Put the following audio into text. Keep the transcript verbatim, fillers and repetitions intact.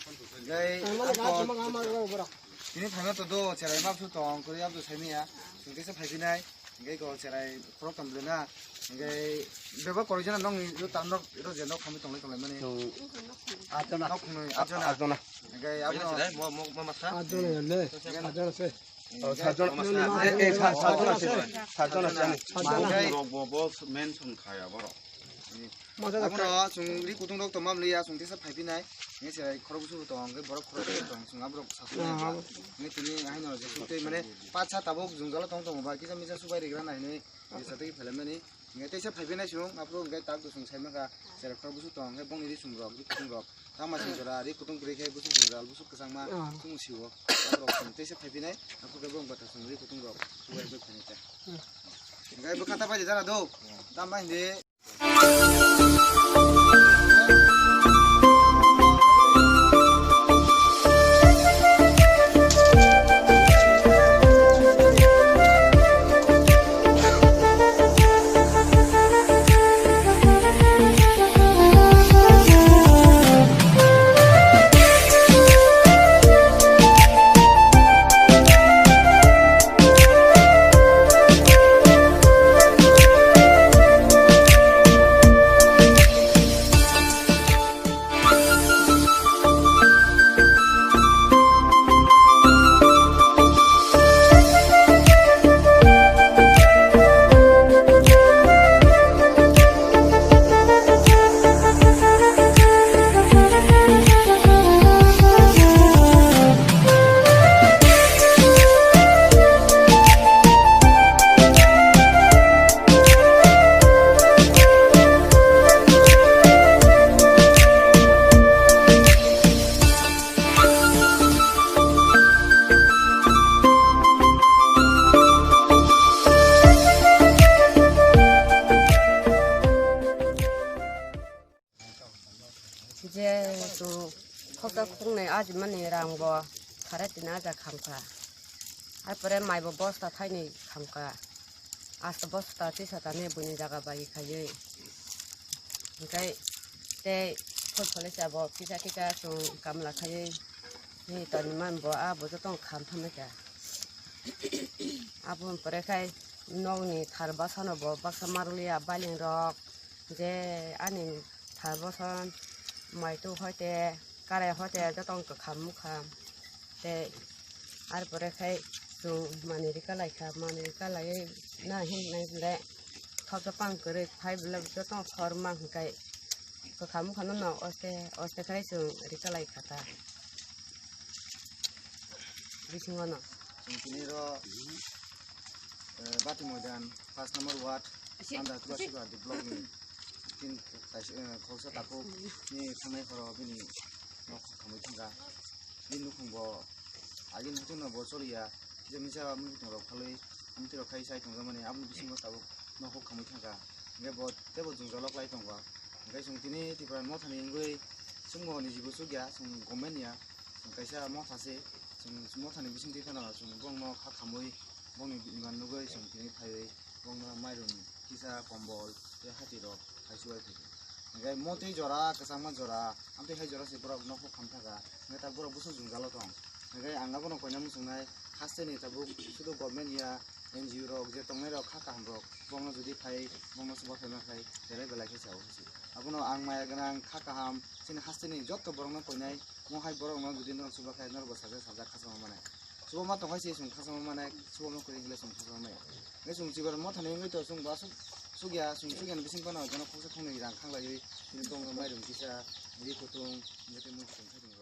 Gai ang mani ang gas ko sama kama kau borok. Ini phaima to do, cherai map su tong, kuri abdo saimiya. Sungke se phaisinai. Gai ko cherai khorok tam bela. Gai beba kori jana nong ni do tam nok, do je nok kami tong lai tong lai mani. Atona. Nok khunui, atona. Atona. Gai abo. Mo, mo, mo masa. Atona ya le. Atona se. Oh, sajona. Eh, eh, sa-, sajona se. Sajona se. Sajona. Rok bo, bo mention khaya borok. Abono chwng ri kutung rok tongma mliya, chwng tesa phaipinai. Nge se khorok busu tong, nge borok khorok busu tong, chwng aborok sasui nai. Nge tini haino je tei mane pacha tabuk jwngjalo tong tongo ba, kisa misa subai rigra nai hinwi je satwi phailaimani. Nge teisa phaipinai chwng, aphuru nge tak do chwng sai mankha, se khorok busu tong, nge bongni ri chwng rok, ri kutung rok. Tama sing jora ri kutung kwrwi khe busu jora busu kwchangma chwng siwo. Aborok chwng teisa phaipinai, aphuru khe borok bata chwng ri kutung rok subai subai phainai ta. Nge bwkha ta pai jara do. Tama hindi. Je chwng khoksa khoknwi ajimani rang bo sare tin hajar khamkha. Arpore mai bo bosta thainwi khamkha. Asta bosta tisa tani buini jaga bai khaiwi. Hinkhe tei phol phole se abo kisa kisa chwng kamla khaiwi. Ni tani man bo a bo joto kham thamwi kha. Abo pore khai nokni thar bwsano bo baksa marliya bailing rok. Je ani thar bwsa mai tu hoite karai hoite joto wng kwkham mukham tei arpore khai chwng manwi rika laikha, manwi rika laiwi na hinwi nai bwle thopsa pang kwrwi phai bwle joto wng khorma hwnkhe kwkham mukhano no oste oste khai chwng rika laikha ta bisingo no. Chwng tini ro, eh, Bati Moidan, first number ward, under Tulasibati block ni tin, eh, khoroksa takhuk ni thangnai khoro bini nok khamwi thangkha. Bini nukhung bo agini haino bo choliya, kisa misa muikwthwng rok phalwi amtwi rok khai sai tongjakmani, aboni bisingo tabuk nok khamwi thangkha. Hwnkhe bo teibo jwngjalo khlai tongo. Hwnkhe chwng tini Tipra Mothani wngwi chwngno niji bo chukya, chwng government ya, chwng kaisa motha se, chwng mothani bisingtwi phano chwng bongno kha khamwi, bongni biman nugwi chwng tini phaiwi, bongno mairum kisa kombol tei hati rok khai chubai phaikha. Hwnkhe motwi jora, kwchangma jora, amtwi hai jora se borok nokho kham thangkha, hwnkhe ta borok bwswk jwngjalo tong. Hwnkhe ang abono koina muchungnai, hasteni tabuk sudu government ya, N G O rok je tongnai rok kha kaham rok, bongno jodi phai, bongno chuba phaima khai, belai belai khe chao hinwi. Abono ang maya gwnang kha kaham, chini hasteni jotto borokno koinai, mo hai borokno jodi norok chuba khai, norok bo sajak sajak khachama mane. Chuba ma tong hai se chwng khachama mane, chuba ma kwrwi hinle chwng khachama maya. Hwnkhe chwng Tipra Mothani wngwi to chwng bo aswk chukya, chwng chukya ni bising phano bono khoksa khoknwi rang khanglaiwi, chini tongno mairum kisa, ri kutung, hwnkhe tei mui chwng khai tongwi.